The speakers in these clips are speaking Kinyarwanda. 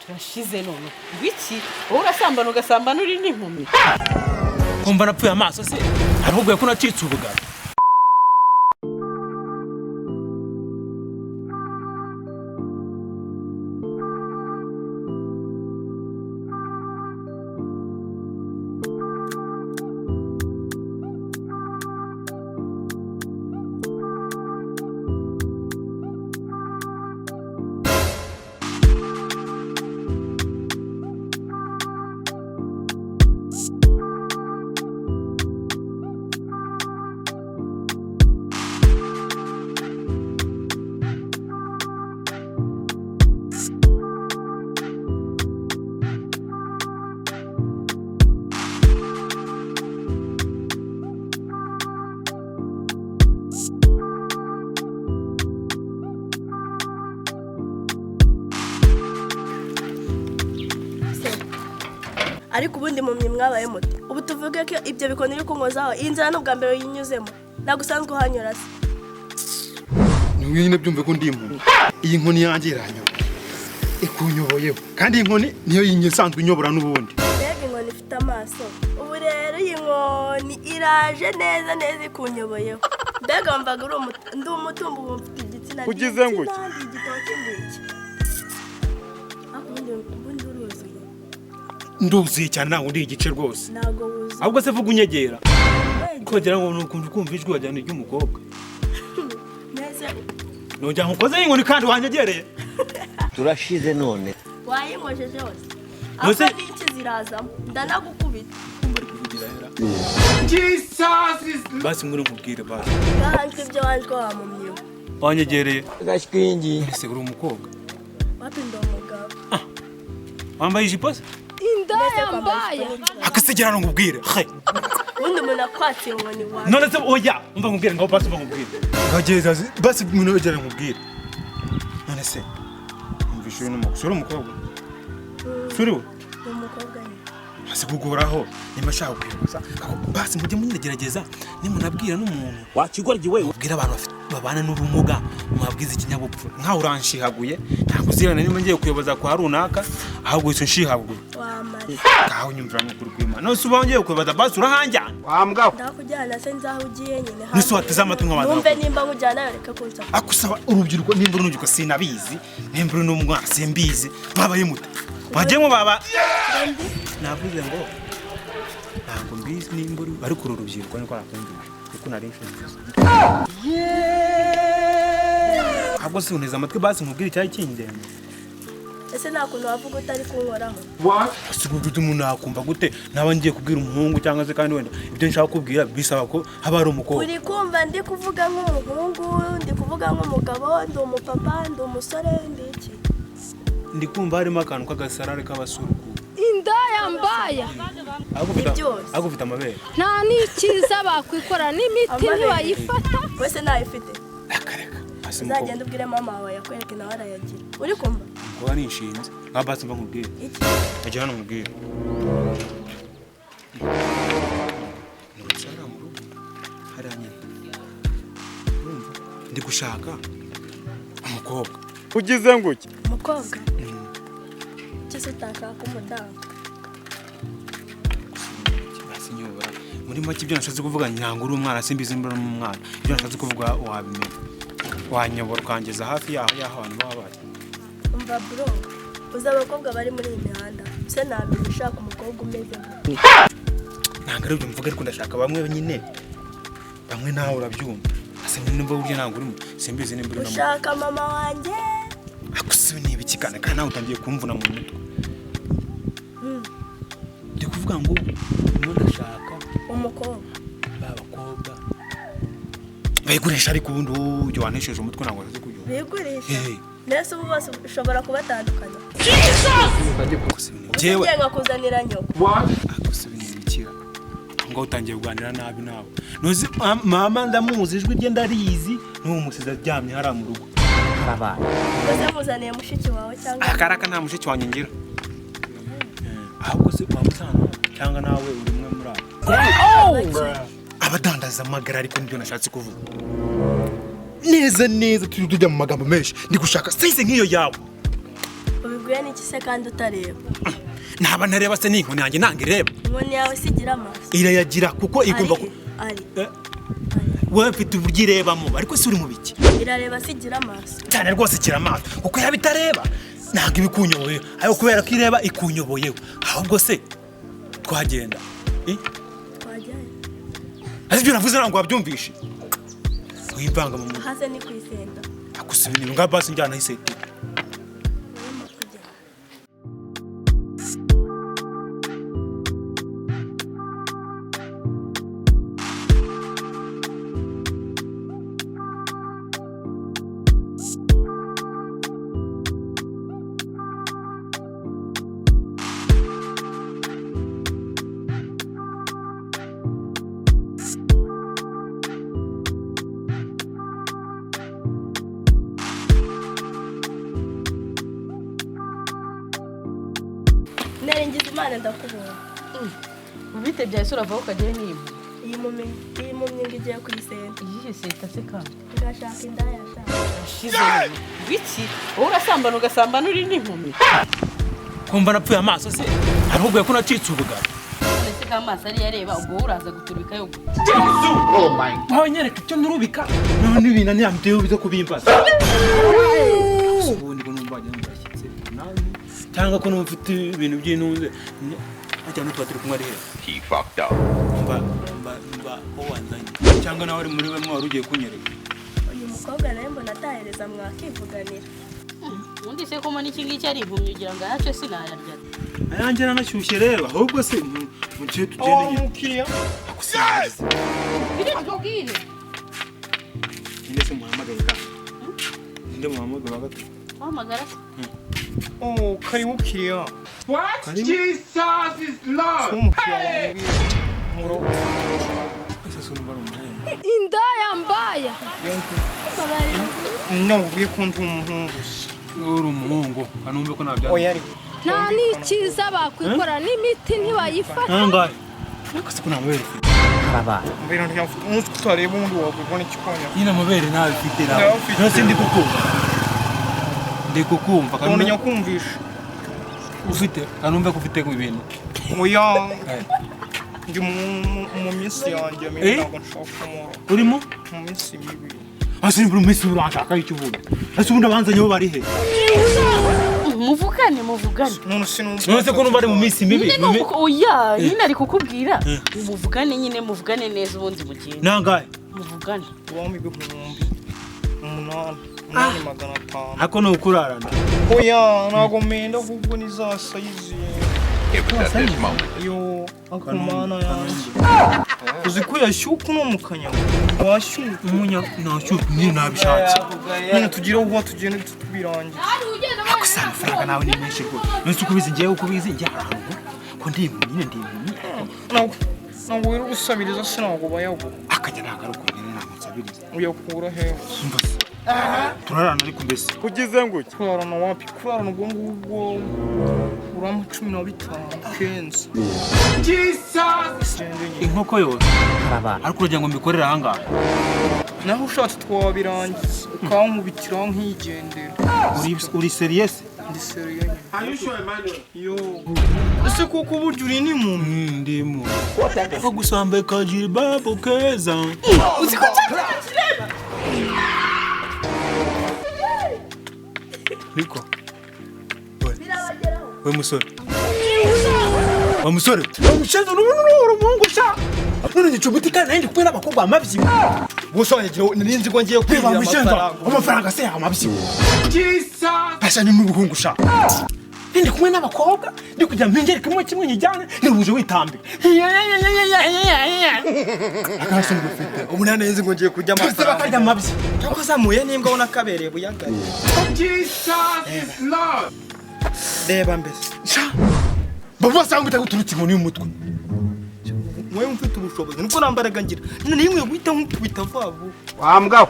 Turashize none. Ngwiki? Wowe urasambana, ugasambana uri n'impumyi. Kumva napfuye amaso se, harubwiye ko nacitse ubugabo. Ariko ubundi mumyi mwabaye muti? Ubu tuvuge ko ibyo bikoni uri kunkozaho, iyi nzira ni ubwa mbere uyinyuzemo? Ntabwo usanzwe uhanyura se? Nyine byumve ko ndi impumyi. Iyi nkoni yanjye iranyobora, ikunyoboyeho, kandi iyi nkoni niyo isanzwe inyobora n'ubundi. Mbega inkoni ifite amaso! Ubu rero iyi nkoni iraje neza neza ikunyoboyeho. Mbega wumvaga uri ndi umutumba, ubu mfite igitsina. Ndi Ugize ngo igitsina, ndi igitoki, ndi iki? Ariko ubundi uruzuye? Nduzuye cyane, ntabwo ndi igice rwose. Ntabwo wuzuye. Ahubwo se vuga unyegera. Wegera. Kogera ngo nukumva kumva ijwi wajyana iry'umukobwa. Neza. Nongera nkukozeho inkoni kandi wanyegereye. Turashize none. Wayinkojeje hose. Nose- Ahubwo n'iki zirazamo, ndanagukubita. Basi ngwino nkubwire basi. Gahanjwe ibyo wanjwe, wamumyiwe. Wanyegereye. Gashwingi. Ese uri umukobwa? Wapi, ndi umugabo. Wambaye ijipo se? Mbese kwambara ijipo n'ibyo? Akasigera ngo nkubwire he. Ubundi umuntu akwatse inkoni wawe. None se oya, umva nkubwire, ngaho basi umva nkubwire. Ngageza basi mwinogera nkubwire. None se umvishe uyu n'umukobwa, uri umukobwa, suri we? Ni umukobwa nyine. Hasi kuguhoraho nimba ashaka kuyoboza basi mujye munagerageza nimunabwira n'umuntu. Wakigoryi we. Mubwire abantu babana n'ubumuga, mubabwize ikinyabupfura. Nkaho uranshihaguye, ntabwo uzirana niba ngiye kuyoboza kwa runaka, ahubwo uhise unshihaguye. Wamara. Ngaho nyumvira n'ukuri kw'Imana. None se uba ngiye kuyoboza, basi urahanjyana? Ndakujyana se nzaho ugiye nyine. Nese wateze amatwi nkabanza Numve nakubwira. nimba nkujyana, reka kunsaka. Akusaba urubyiruko, nimba uri urubyiruko sinabizi, nimba uri n'umwana simbizi, mwabaye mute, mwagiye mubaba. Navuze ngo ntabwo mbizi nimba uri, ariko uru rubyiruko niko nakumvisha, kuko nari nshinzwe. Ahubwo si unteze amatwi basi nkubwire icyari kingenzi. Ese nta kuntu wavuga utari kunkoraho? Si ubu umuntu yakumva gute naba ngiye kubwira umuhungu cyangwa se kandi wenda ibyo nshaka kubwira bisaba ko haba hari umukobwa? Uri kumva ndi kuvuga nk'umuhungu, ndi kuvuga nk'umugabo, ndi umupapa, ndi umusore, ndi iki? Ndi kumva harimo akantu k'agasarare k'abasuruku. Indaya mbaya. Ahubwo ufite- Byose. Ahubwo ufite amabere. Nta n'ikiza bakwikora n'imiti. Amabere. Ntibayifata. Wese ntayifite. Akareka hasi umukobwa. Uzagenda ubwire mama wawe yakwereke, nawe arayagira. Uri kumva? Kuba nishinze nka basi mva nkubwire. Iki? Ajya hano nkubwire. Ntucara mu rugo hariya nyine. Urumva ndi gushaka umukobwa. Ugize ngo iki? Umukobwa? Icyo se utashaka umudamu? Basi nyobora muri make. Ibyo nashatse kuvuga, ntabwo uri umwana, simbizi niba uri umwana, ibyo nashatse kuvuga wabimenya, wanyobora ukangeza hafi yaho abantu baba bari. Umva bro, uzi abakobwa bari muri iyi mihanda se? Ntamenya ushaka umukobwa umeze nka Ntabwo ari ibyo mvuga, ariko ndashaka bamwe nyine, bamwe nawe urabyumva. Ase nimba burya ntabwo urimo, simbizi nimba uri na Ushaka mama wanjye? Akusibe niba ikigana kandi nawe utangiye kumvuna mu mutwe. Ndi kuvuga ngo ndimo ndashaka Umukobwa. ba bakobwa bayigurisha, ariko ubundi wowe ujya wanesheje umutwe, ntabwo wazi kubyumva. Bigurisha? Hey. Mbese ubu bose ushobora kubatandukanya? Jewe Ugiye nkakuzanira nyoko. Akusibe ntibikira ngo utangiye kuganira nabi nawe. Ntuzi mama, ndamuzi, ijwi rye ndarizi, n'uwo musizi aryamye hariya mu rugo. Karabaye. Mbese muzaniye mushiki wawe cyangwa? Akaraka nta mushiki wanjye ngira. Ahubwo se waba usanga cyangwa nawe uri umwe muri abo abadandaza amagara? Ariko nibyo nashatse kuvuga neza neza, turi tujya mu magambo menshi, ndi gushaka size nk'iyo yawe. Ubivuze. Ubibwiwe n'iki se kandi utareba? Naba ntareba se n'inkoni yanjye nanga ireba? Inkoni yawe se igira amaso? Irayagira kuko igomba Ari ari. Wowe mfite uburyo irebamo, ariko si uri mu biki? Irareba se igira amaso? Cyane rwose kira amaso, kuko yaba itareba ntabwo iba ikunyoboyeho, ariko kubera ko ireba ikunyoboyeho. Ahubwo se twagenda? Eh? Twajyayo. Ariko ibyo navuze ntabwo wabyumvishe, wivanga mu mutwe. Hase ni ku isenda. Agusa ibintu nga basi njyana isete. Urimo kugenda. Nari Imana ndakubonye. Ubite bya ese uravaho ukajyayo n'iyi Iyi mpumyi, iyi mpumyi ngo igiye kuyisenda. Iyihe seta se kandi? Ngashaka indaya yashaka. Urashize biki? Wowe urasambana ugasambana uri n'impumyi. Kumva napfuye amaso se ahubwo ko nacitse ubugara. None se ko amaso ariyo areba, ubwo wowe uraza guturubika yo? Wawe nyereka icyo nurubika none ibintu ntiyamuteye bize kubimbaza. Ubundi ko numva wagira ngo urashyitse nawe, cyangwa ko numva ufite ibintu by'intunze cyane, tuba turi kumwe ari he? Mba mba mba ko wanzanye, cyangwa nawe uri muri bamwe wari ugiye kunyereka. Uyu mukobwa nawe mbona atahereza, mwakivuganira. Ubundi se ko mbona iki ngiki ari impumyi, ugira ngo ayace sinayarya? Ayanjye nanashyushye rero. Ahubwo se mu gihe tugenda nyine. Umukiriya. Agusinarize. Biri Ninde se muhamagaye kandi? Ninde muhamagaye wa gatatu? Wahamagara se? Oh, karibu kiriya. Karibu. Jesus is Lord. Umukiriya muro. Ese se urumva ari umuhemba? Indaya mbaya. Nakubwiye ko ndi umuhungu. Uri umuhungu kanumve ko nabya. Oya, ariko Nta n'ikiza bakwikora n'imiti ntibayifata. Nangahe? Ariko se ko nta mabere ufite? Karabaye. Mbere ntiyafite umunsi utareba ubundi wakwibona ikikonya. Nyine amabere ntayo ufite nawe. Ntayo mfite. None se ndi kukumva, ndi kukumva. Ubundi Kanumve nyakumvisha. ufite, kanumve ko ufite ibintu. Oya, ndi mu minsi yanjye mibi. Eh? Ntabwo nshaka kumura. Urimo mu minsi mibi. Ase ni buri minsi uranshaka icyo ubundi? Ese ubundi abanzanye bo bari he? Muvugane, muvugane. None sinumva. None se ko numva ari mu minsi mibi? Nyine ni uko, oya, nyine ari kukubwira muvugane nyine, muvugane neza ubundi mugende. Nangahe? Muvugane. Ubamo 8000, 8500. Ako ni ukurarana. Oya, ntabwo mpenda, ahubwo ni za sayizi. Yo, akumana yanjye, uzi ko yashyuka uno mu kanyago washyuka? Umunya nashyuka nyine, nabishatse. Nyine tugire vuba tugende tubirangize. Ako si amafaranga nawe ni menshi rwose. None se uko ubizi, ngewe uko ubizi njye ahantu ko ndi impumyi nyine, ndi impumyi. Ntabwo wirirwa usabiriza se, ntabwo bayaguha. Akajya ntabwo ari uko nyine, ntabwo nsabiriza. Uyakura hehe? Umva se, turarana ariko mbese? Ugize ngo iki? Kurarana wapi, kurarana ubwo ngubwo urama 15 kenzi. Jesus. Gende nyine. Inkoko yose? Karabaye. Ariko uragira ngo mbikorere ahangaha? Naho ushatse twabirangiza ukankubitiraho nkigendera. Uri serious? Ndi seriye nyine. Are you sure, Emmanuel? Yo, ese koko burya uri n'impumyi? Ndimo ko gusa wambaye kajiribabu keza. Uzi ko cyane kireba. Niko Birabageraho. We musore, wa musore, wa mushenzi, uri umuhungu sha. None gicubuti kandi nari ndi kumwe n'abakobwa amabyi. Gusa wagira nari nzi ko ngiye Reba kwirira mushenzi, amafaranga. Amafaranga se amabyi? Jesus. Asa ni n'ubuhungu sha. Ndi kumwe n'abakobwa, ndi kujya mpengeri kimwe kimwe nyijyane, nihuje witambika. Akasoni gufite. Ubu nari nzi ngo ngiye kurya Twese amafaranga. bakarya amabyi. Cyangwa uzamuye n'imbwa ubona kabereye buyagaye. Jesus is Lord. Reba mbese. Sha. Baba basanga utaguturutse inkoni y'umutwe. Mwewe mfite ubushobozi nubwo nta mbaraga ngira nimwe guhita nkukubita vuba vuba. Wambwa.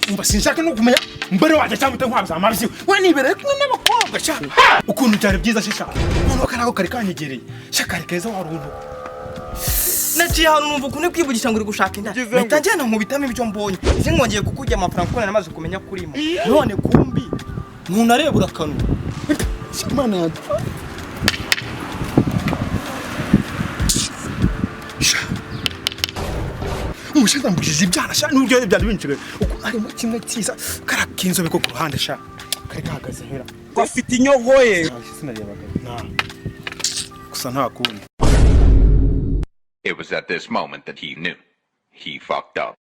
Umva, sinshaka no kumenya mbere wajya cyangwa utankwabiza amabyi. We nibereye kumwe n'abakobwa sha. Ukuntu byari byiza sha. Noneho kariya kari kanyegereye. Sha, kari keza waruntu. Naciye ahantu numva ukuntu kwivugisha ngo uri gushaka inda, mpita ngenda nkubitamo ibyo mbonye, ese ngongeye kukurya amafaranga kuko nari namaze kumenya kurimo. None kumbi ntunareba urakanura. Mana yanjye. Sha. Umushinga mbujije ibyana sha, n'uburyo byari binshije uko harimo kimwe cyiza kara kinzobe ko ku ruhande sha, kari gahagaze hera. Gafite inyogoye. Sinarebaga na gusa, nta kundi. It was at this moment that he knew. He fucked up.